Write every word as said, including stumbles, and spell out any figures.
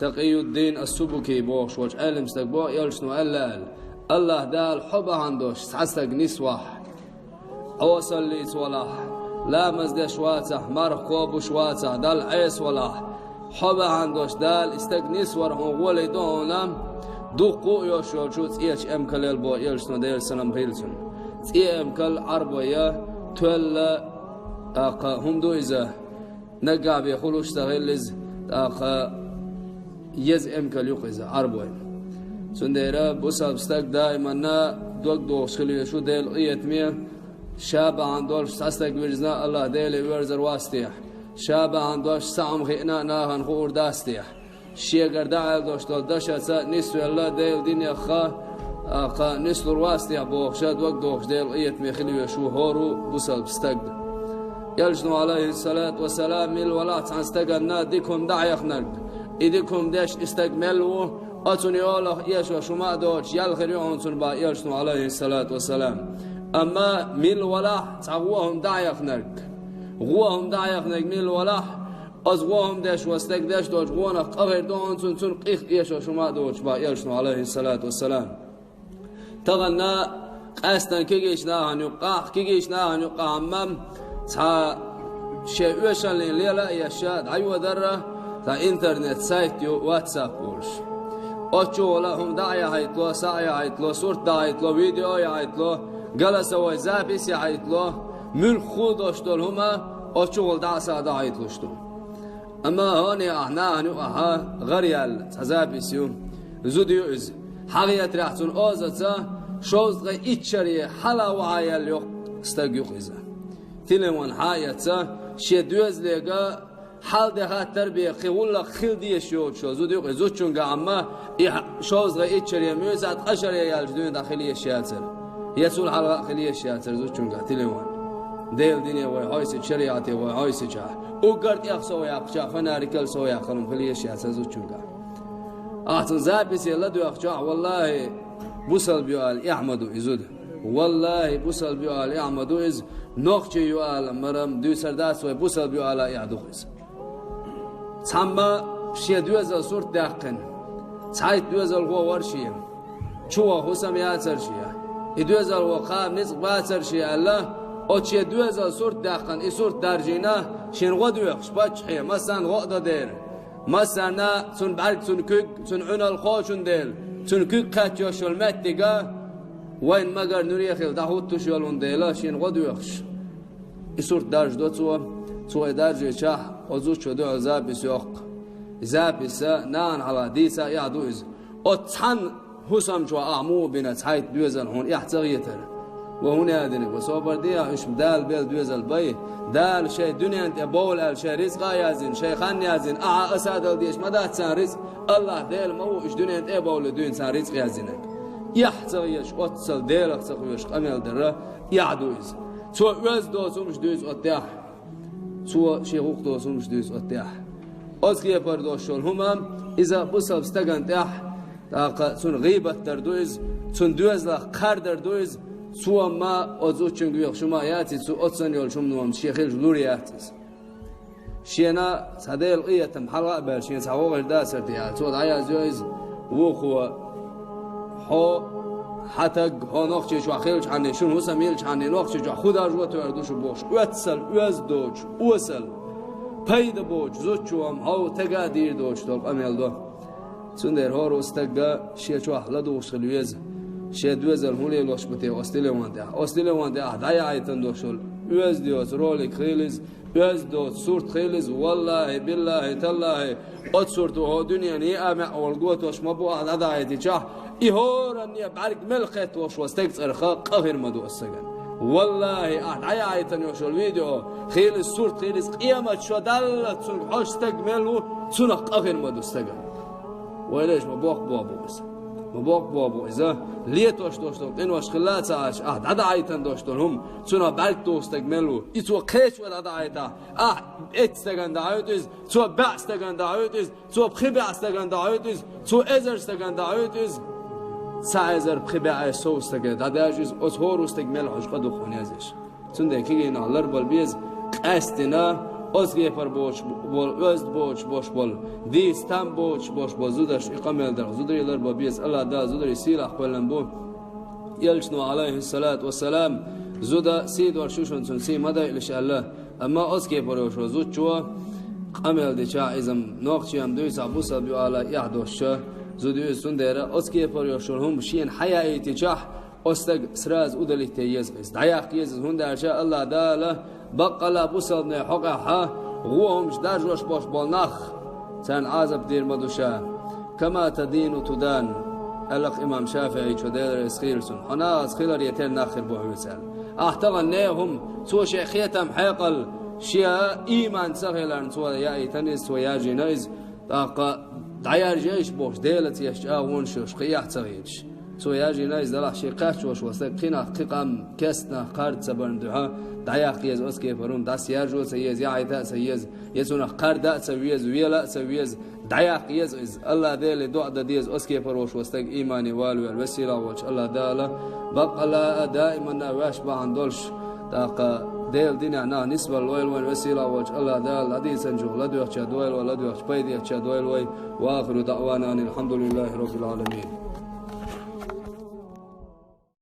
Такъийюддин ас-Субуки бохуш волчу Ӏелам стага боху, элчано аьлла аьлла: «АллахӀ Дала хьо бахьана долуш цхьа стаг нисвахь, Ӏесаллица валахь, ламаз деш вацахь, марха кхобуш вацахь, Далла Ӏеса валахь, хьо бахьана долуш Дала и стаг нисвар хьуна гӀоле до хьуна, дуккха а йолуш йолчу цӀечу эмкалел», боху элчано, Делан салам хуьлда цунна. ЦӀе эмкал Ӏарбойн тоьлла, тӀаккха хӀума ду иза, наггахь бен хуьлуш ца хилла иза, тӀаккха еза эмкал ю-кх иза Ӏарбойн. Цундела бусалба стаг даиманна дог дохуш хила веза шу Делан къинхетаме, ша бахьана долуш цхьа стаг вирзина, АллахӀ Деле верзар вац техьа, ша бахьана долуш цхьа хӀума хиъна а нахана хуур дац техьа, шегара дӀааьлла долуш долу дашаца нисвелла Делан динеха, тӀаккха нислур вац техьа бохуш, дог дохуш Делан къинхетаме хила веза шу хӀора а бусалба стаг. Элчано, Ӏалайхиссалату вассалам, мила валахь цхьана стаганна дика хӀума дӀахьехнарг, и дика хӀума деш и стаг мел ву, оцунна йолах эшош хӀума а доцуш, ял хир ю хьуна цунна, боху элчано, Ӏалайхиссалату вассалам. Амма мила валахь цхьа вон хӀума дӀахьехнарг, вон хӀума дӀахьехнарг мила валахь, оцу вон хӀума деш волу стаг деш долчу вонах къа хир ду хьуна цунна, цунна къих эшош хӀума а доцуш, боху элчано, Ӏалайхиссалату вассалам. Тахана къаьсттина кегийчу нахана юккъахь, кегийчу нахана юккъахь амма цхьа шен оьшаллин лела а еш, дӀайодарра цхьа интернет-сайт ю, WhatsApp олуш. Оцу чухула хӀума дӀа а яхьийта ло, са а яхьийта ло, сурт дахьийта ло, видео а яхьийта ло, голосовой запись яхьийта ло, муьлхха а долуш долу хӀума оцу чухула дӀа а, са а дахьийталуш ду. Амма хӀокхуьнан ахь нахана юкъахь гӀар яьлла цхьа запись ю. Зуда ю иза. Хьан хетарехь, цунна озаца шовзткъе итт шаре хьала а вахьа яьлла йоккха стаг ю-кх иза. Телефон хьан а эцна, шен доьзалега хьал де хаттар бен, кхин гӀуллакх хила дезаш йоцуш йолу зуда ю-кх иза. Зудчуьнга амма и хьа-, шовзткъе итт шаре муьйса, ткъа шаре яьллачу дуьйна дӀа хила езаш яцара. Я цул хьалха а хила езаш яцара зудчуьнга телефон. Делан дине вай хьовсийча, шариӀате вай хьовсийча, уггар тӀех сов яьккхича, фонарикал сов яьккхина хӀума хила езаш яцара зудчуьнга. Ахьа цунна записе ладоьгӀчохь, валлахӀи, бусалба ю ала эхь ма ду и зуда. ВаллахӀи, бусалба ю ала эхь ма ду иза, нохчи ю ала марам дуьйцур дац вай, бусалба ю ала эхь ду-кх иза. Цхьамма шен доьзал сурт даьккхина, цхьайтта доьзалхо вара шен, чу ваха хӀусам яцара шен, и доьзалхо кхаба ницкъ бацара шен аьлла, оцу шен доьзал сурт даьккхина, и сурт даржийна, шена гӀо доьхуш, паччахье, массарна гӀо а до дера. Массарна цуьнан бӀаьрг, цуьнан куьг, цуьнан Ӏуьналла кхочун дела, цуьнан куьг кхаьччош йолу меттига вайна магар нуьре хила дӀахӀуттуш йолун дела, шена гӀо доьхуш. И сурт даржадо цо, цо и даржийчахь, оцу зудчо дуьхьал запись йоккху. И записа нахана хьалха дийца а эхь ду иза. Оцу цхьана хӀусам чохь ахь муха бина цхьайтта доьзал хьуна эхь ца хетара? Ва хӀун яздинарг, ва собар де ахь, уьш Дала белла доьзал бай. Дала шайн дуьнен тӀе бовла аьлла шайн рицкъа а яздина, шайн хан яздина, ахьа аса а дала дезаш ма дац царна рицкъ. АллахӀ Дела ма ву уьш дуьнен тӀе а бовлий дуьйна царна рицкъ яздинарг. Эхь ца хеташ, оццал Делах ца кхоьруш къамел дара, эхь ду иза. Цо оьзда доцу хӀумаш дуьйцу оцу тӀехь. Цо шен гӀуллакх доцу хӀумаш дуьйцу оцу тӀехь. Оцу кепара долуш йолу хӀума, иза бусалба стагана тӀехь, тӀаккха цунна гӀийбат дар ду иза, цунна доьзалах кхардар ду иза, цо ма оцу зудчуьнга вехаш хӀума яц иза, цу оццан йолчу хӀумано шен хилча лур яц иза. Шена цхьа Делан къинхетам хьалха а баьлла, шена цхьа гӀо хир дацара те аьлла, цо дӀаязйо иза, вукхо: «Хьо, хьан таг, хьо Нохчийчохь хилчахьана, шуна хӀусам йилчахьана, Нохчийчохь хӀун даржо а тоьар ду шу», бохуш, оццал оьзда доцуш, осал, пайда боцуш зудчо-м хьо тага а дийр доцуш долу къамел до. Цундела хӀора стага шен чохь ладугӀуш хила веза. Шен доьзал хӀун лелош бу те оцу телефон тӀехь? Оцу телефон тӀехь дӀаяхьийтина долуш йолу оьзда йоцу ролик хила иза, оьзда доцу сурт хила иза, валлахӀи, биллахӀи, таллахӀи, оцу сурто хӀокху дуьненан йиъа маьӀ волу готош ма бу ахьа дӀадахьийтичахь, и хӀоранне бӀаьрг мел кхетта волуш волу стеган цӀарах къа хир ма ду оцу стагана. ВаллахӀи, ахьа дӀаяхьийтина йолуш йолу видео хила иза, сурт хила иза, къемат шо даллалц цуьнга хьожуш стаг мел ву, цунах къа хир ма ду стагана. Вай леш, ма боккха боху иза. Ма боккха боху иза. Летош долуш долу къинош хилла а ца Ӏаш, ахьа дӀадахьийтина долуш долу хӀума, цунах бӀаьрг туху стаг мел ву. И цо кхечо дӀадахьийтахь, ахьа эццу стагана дӀахьуьйту иза, цо бӀе стагана дӀахьуьйту иза, цо пхи бӀе стагана дӀахьуьйту иза, цо эзар стагана дӀахьуьйту иза. Цхьа эзар пхи бӀе сов стагана дӀадаьжча иза, оцу хӀора стаг мел хьожуш къа ду хьуна язъеш. Цундела кегийнах ларбала беза, къаьсттина оцу кепара боцуш бо-, оьзда боцуш бош болу, дийца там боцуш бош болу зудаш и къамел дара. Зударий ларбан беза, Аллах Дала зударий сийлахь кхоьллина бу. Элчано, алейхиссалату вассалам, зуда сий долуш ю шуна, цуьнан сий ма дайъалаш аьлла. Амма оцу кепара йолчу зудчо къамел дичахь, иза-м нохчий-м дуьйцахь, бусалба ю ала эхь долуш, зуда ю иза, цундела оцу кепара йолчу хӀума шена хьаяийтичахь, оцу стаг сразу удалить е еза иза, дӀаяккха еза иза, хӀунда аьлча Аллах Дала баккъалла бусалбанийн хьокъехь гӀо хӀумаш даржош бош болу нах, царна Ӏазап дийр ма ду ша. «Кама тадину тудан», аьлла-кх имам ШафиӀичо, Дела реза хуьлда цунна. Хьо нахаца хиларе терра нах хир бу хьоьца аьлла. Ахь тахана нехан хӀума, цо шен хетам хьекъал, шен ийман ца хиларна цо яийтина иза, цо яржийна иза. ТӀаккха дӀаяржийша бохуш, Делаца еш чӀагӀонаш йолуш, кхин эхь ца хеташ. Цо яржийна иза, делахь шен кхаьччош ван стаг, кхин нах, кхин къам, кестта нах кхарда ца барна дуьхьа, дӀаяккха еза оцу кепара хӀума, дӀасаяржо ца еза, яхьийта а ца еза, я цунах кхарда а ца веза, вела а ца веза, дӀаяккха еза иза. Аллах Деле доӀа дан деза, оцу кепара волуш ван стаг иймане валавелла, весийлахь волчу Аллах Дала баккъалла а даиманна ваьш бахьана долуш, тӀаккха Делан динехь нах нисбала лойла вайн, весийлахь волчу Аллах Дала ладийцинчух ладоьгӀча дойла вай, ладоьгӀча пайдехьча дойла вай. Ва ахиру даъвана анил хьамдулиллахи роббил Ӏаламин.